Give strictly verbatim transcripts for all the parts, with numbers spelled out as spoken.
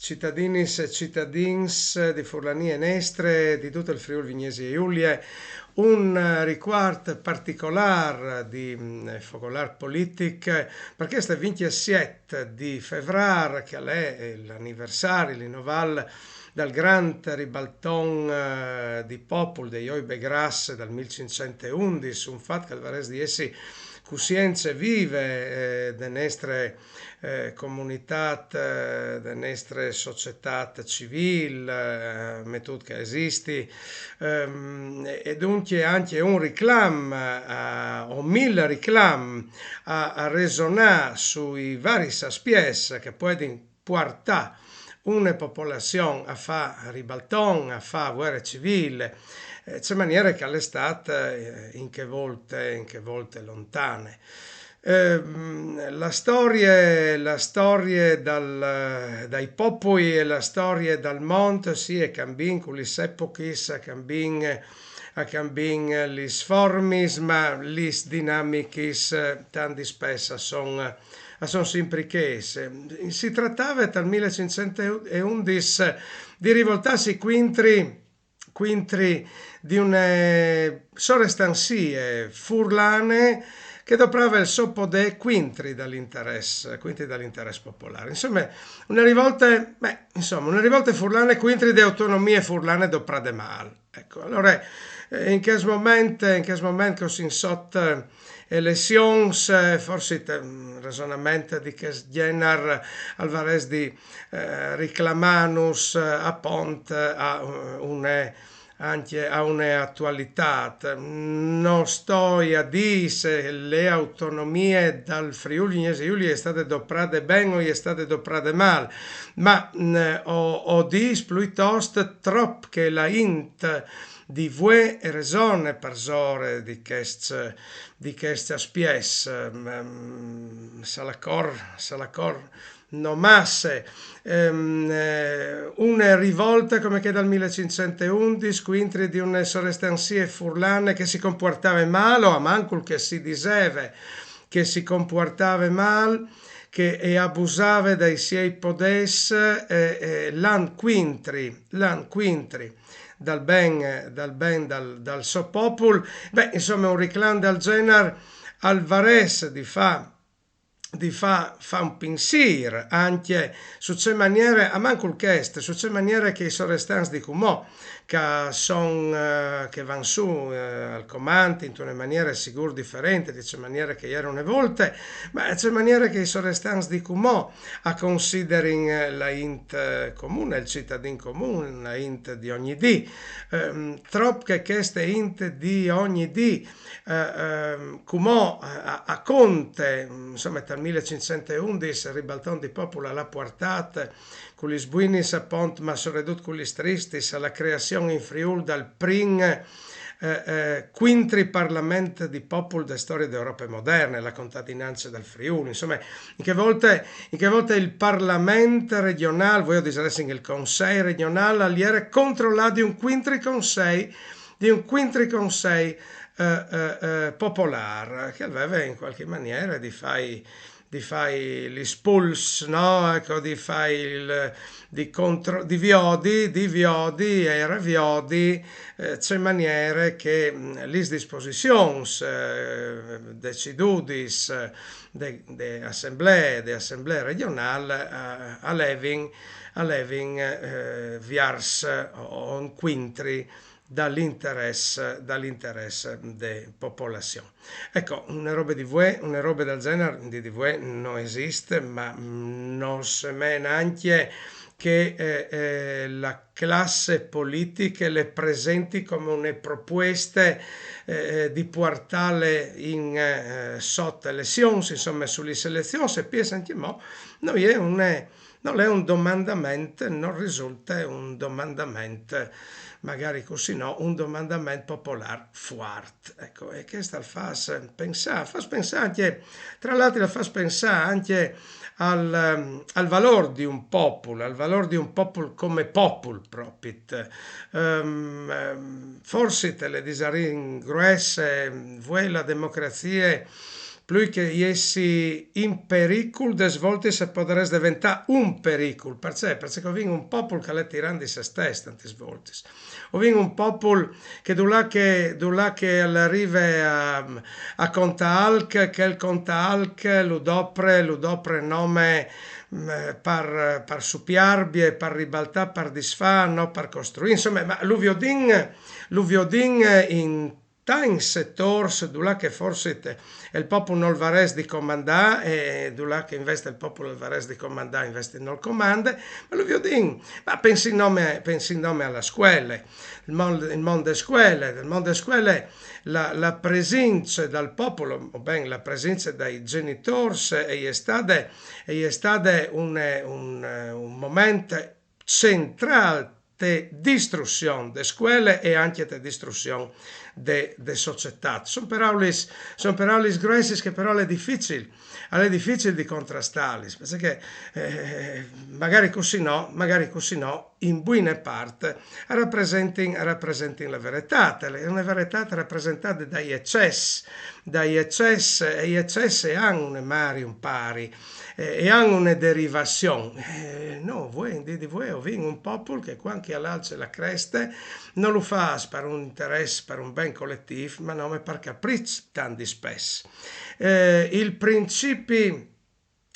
Citadinis e citadins di Furlanie nestre, di dut il Friûl Vignesie Julie, un, eh, ricuart particolâr di, mm, focolâr politic, parcè che al è il vincjesiet di Fevrâr, che al è, eh, l'aniversari, l'innovâl dal grant ribalton, eh, di popul dai Oibe Gras dal mil cinccent e undis, un fat che al varès di jessi cussience vive, eh, de nestre, eh, comunitât, eh, de nestre societât civîl, eh, metût che e esisti, ehm, e, e duncje ancje un riclam, eh, o mil riclams a, a resonâ sui varis aspiets che a puedin puartâ une popolazion a fâ ribalton, a fâ vuere civile, eh, ce maniere che al è stât, eh, in chê volte, in chê volte lontane. Ehm, la storie, la storie dal, dai popui e la storie dal mont, sì, e cambìn cu lis epochis, a cambìn, a cambìn lis formis, ma lis dinamichis, eh, tant dispès a son, a son simpri chês. Si tratave tal mil cinccent e undis di rivoltâsi cuintri, cuintri di une sorestanzie furlane che e doprave il so podê cuintri dal interès, cuintri dal interès popolâr. Insome, une rivolte, beh, insome, une rivolte furlane cuintri de autonomie furlane doprade mâl. Eco, alore, eh, in chest moment, in chest moment che o sin sot, eh, elezions, eh, forsit, mm, resonament di chest gjenar al varès di, eh, riclamânus, eh, apont a, eh, une, ancje a une atualitât. No stoi a dî se la autonomie dal Friûl Vignesie Julie e je stade doprade ben o e je stade doprade mâl, ma, mm, o, o dîs pluitost trop che la int di vuê e resone parsore di chescj, di chescj aspiets, ehm, se la cor, se la cor no masse. Ehm, eh, une rivolte come chê dal mil cinccent e undis, cuintri di une sorestanzie furlane che si compuartave mâl, o almancul che si diseve che si compuartave mâl, che e abusave dai siei podês, eh, eh, lant cuintri, lant cuintri dal ben, dal ben dal, dal so popul. Beh, insome, un riclam dal gjenar al varès di fâ, di fâ, fâ un pinsîr ancje su ce maniere, almancul chest, su ce maniere che i sorestants di cumò, che a son, eh, che a van sù, eh, al comant intune maniere sigûr diferente di ce maniere che e jere une volte, ma ce maniere che i sorestants di cumò a considerin, eh, la int, eh, comune, il citadin comun, la int di ogni dì. Ehm, trop che cheste int di ogni dì, eh, ehm, cumò a, a, a conte, insome, tal mil cinccent e undis il ribalton di popul al à puartât cu lis buinis apont, ma soredut cu lis tristis, a la creazion in Friûl dal prin, eh, eh, cuintri parlament di popul de storie de Europe moderne, la contadinance dal Friûl. Insome, in chê volte, in chê volte il parlament regjonâl, vuê o disarès il consei regjonâl, al jere controlât di un cuintri consei, di un cuintri consei, eh, eh, eh, popolâr, che al veve in cualchi maniere di fâi, di fâi lis puls, no? Eco, di fâi il, di contro-, di viodi, di viodi e reviodi, eh, ce maniere che, mm, lis disposizions, eh, decidudis, eh, de, de assemblee, de assemblee regjonâl, eh, a levin, a levin, eh, viers o, o incuintri dal interès, dal interès de popolazion. Eco, une robe di vuê, une robe dal gjenar, di, di vuê no esist, ma, mm, no semee nancje che, eh, eh, la classe politiche le presenti come une propueste, eh, eh, di puartâle in, eh, sot elezions, insome, su lis elezions, e piês ancjemò, no je une, nol è un domandament, nol risulte un domandament, magari cussì no, un domandament popolâr fuart. Eco, e chest al fâs pensâ, al fâs pensâ ancje, tra l'altri al fâs pensâ ancje al, ehm, al valôr di un popul, al valôr di un popul come popul propit. Ehm, ehm, forsit le disarìn gruesse, vuê la democrazie plui che jessi in pericul, des voltis e podarès deventâ un pericul. Parcè? Parcè che o vin un popul che al è tiran di se stes tantis voltis. O vin un popul che dulà che, dulà che al rive a, a contâ alc, chel contâ alc lu dopre, lu dopre nome, mm, par, par supiarbie, par ribaltâ, par disfâ, no par costruî. Insome, ma lu viodìn, lu viodìn in tancj setôrs dulà che forsit il popul nol varès di comandâ, e dulà che invezit il popul al varès di comandâ, invezit nol comande, ma lu viodìn, ma pensìn nome, pensìn nome a la scuele, il mont, il mont de scuele, il mont de scuele, la, la presince dal popul, o ben la presince dai gjenitôrs, e je stade, e je stade un, un, un moment centrâl te distrussion de scuele e ancje te distrussion de, de societât. Son peraulis, son peraulis gruessis che però al è dificil, al è dificil di contrastâlis, parcè che, eh, magari cussì no, magari cussì no, in buine part a rapresentin, a rapresentin la veretât, e je une veretât rapresentade dai eccès, dai eccès, e i eccès a àn une mari, un pari, e, e a àn une derivazion. Eh, no, vuê, in dì di vuê, o vin un popul che cuant che al alce la creste, no lu fâs par un interès, par un ben coletîf, ma nome par capriç tant dispès. Eh, il principi,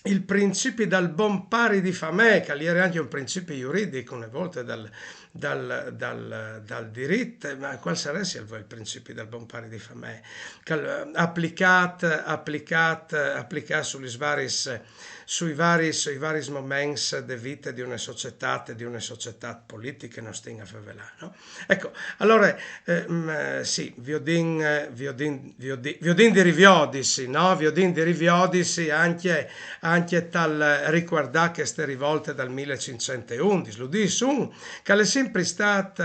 il principi dal bon pari di famee, che al jere ancje un principi juridic une volte dal, dal, dal, dal dirit, ma cuâl saressial vuê il principi dal bon pari di famee? Che al, aplicât, aplicât, aplicât su lis varis, sui varis, sui varis moments de vite di une societât, di une societât politiche, no stin a fevelâ, no? Eco, alore, eh, mm, eh, sì, viodìn, eh, viodìn, viodi-, viodìn di riviodisi, no? Viodìn di riviodisi ancje, ancje tal ricuardâ cheste rivolte dal mil cinc cent e undis. Lu dîs un che al è simpri stât,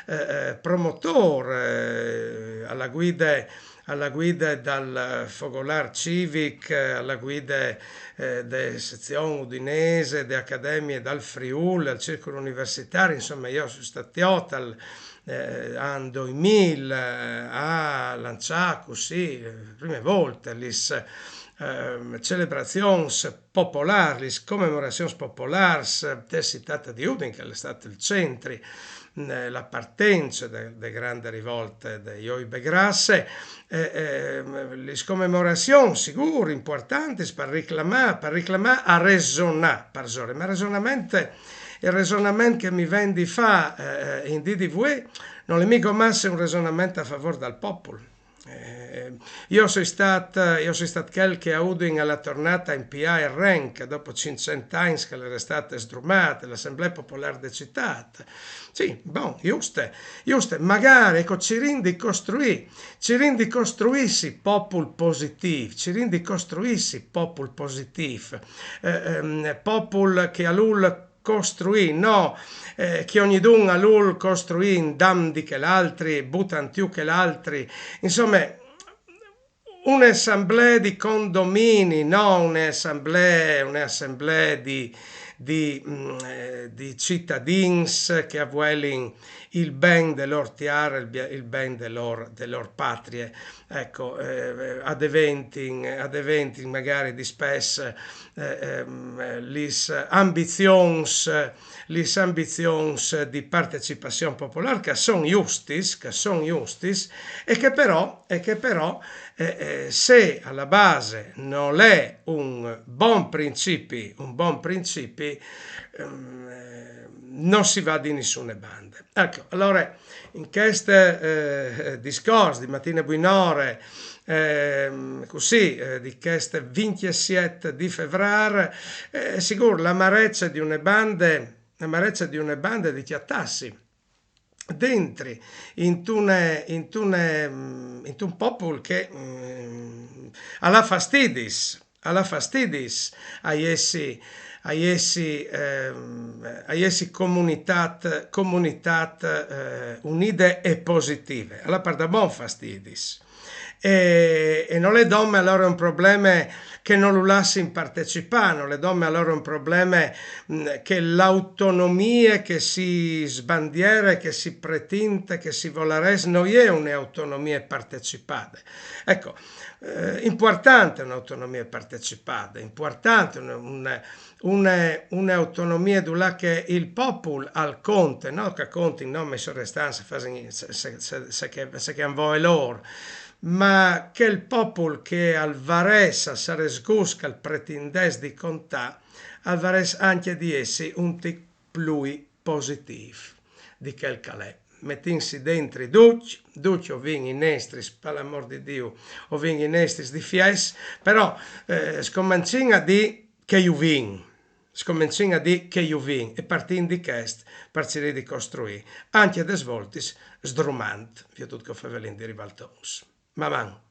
eh, eh, promotôr, eh, a la guide, a la guide dal fogolâr civic, a la guide, eh, de sezion udinese, de academie dal Friûl, al circul universitari, insome, jo o soi stât jo tal, eh, an doi mil, eh, a lançâ cussì, eh, prime volte, lis, ehm, celebrazions popolârs, lis comemorazions popolârs, eh, te citât di Udin, che al è stât il centri, mm, la partence de, de grande rivolte de Joi Begrasse, eh, ehm, lis comemorazions sigûr impuartantis par riclamâ, par riclamâ a resonâ parsore, ma resonament, il resonament che mi ven di fâ, eh, in dì di vuê, nol è migo masse un resonament a favôr dal popul. Eh, jo o soi stât, jo o soi stât chel che a Udin al à tornât a impiâ il ren, che dopo cinccent agns che al jere stât sdrumât, la Assemblee Popolâr de Citât. Sì, bon, juste, juste, magari, eco, cirìn di costruî, cirìn di costruîsi popul positîf, cirìn di costruîsi popul positîf, eh, ehm, popul che al vûl costruî, no, eh, che ognidun al vûl costruî indam di chel altri, butant jù chel altri. Insome, une assemblee di condomini, no une assemblee, une assemblee di, di, mm, eh, di citadins che a vuelin il ben de lôr tiare, il bie-, il ben de lôr, de lôr patrie. Eco, eh, a deventin, a deventin magari dispès, eh, ehm, lis ambizions, lis ambizions di partecipazion popolâr, che a son justis, che a son justis, e che però, e che però, eh, eh, se a la base nol è un bon principi, un bon principi, ehm, eh, no si va di nissune bande. Eco, alore, in chest, eh, discors di Matine Buinore, ehm, cussì, eh, di chest vincjesiet di Fevrâr, eh, sigûr, la marece di une bande, la marece di une bande di cjatâsi dentri intune, intune, mm, intun popul che, mm, al à fastidis, al à fastidis a jessi, a jessi, ehm, a jessi comunitât, comunitât, eh, unide e positive. Al à pardabon fastidis. E, e nol è dome alore un probleme che no lu lassin partecipâ, nol è dome alore un probleme, mm, che l'autonomie che si sbandiere, che si pretinte, che si volarès, no je une autonomie partecipade. Eco, eh, impuartante une autonomie partecipade, impuartante une, une, une, une autonomie dulà che il popul al conte, no? Che a contin nome i sorestants, se, se, se, se che, se che a 'nt voie lôr, ma chel popul che al varès, al sarès gust, che al pretindès di contâ, al varès ancje di jessi un tic plui positîf di chel che al è. Metìnsi dentri ducj, ducj o vin i nestris, par l'amôr di Diu, o vin i nestris difiets, però, eh, scomencìn a dî che ju vin, scomencìn a dî che ju vin, e partìn di chest par cirî di costruî, ancje des voltis sdrumant, viodût che o fevelìn di ribaltons. Maman!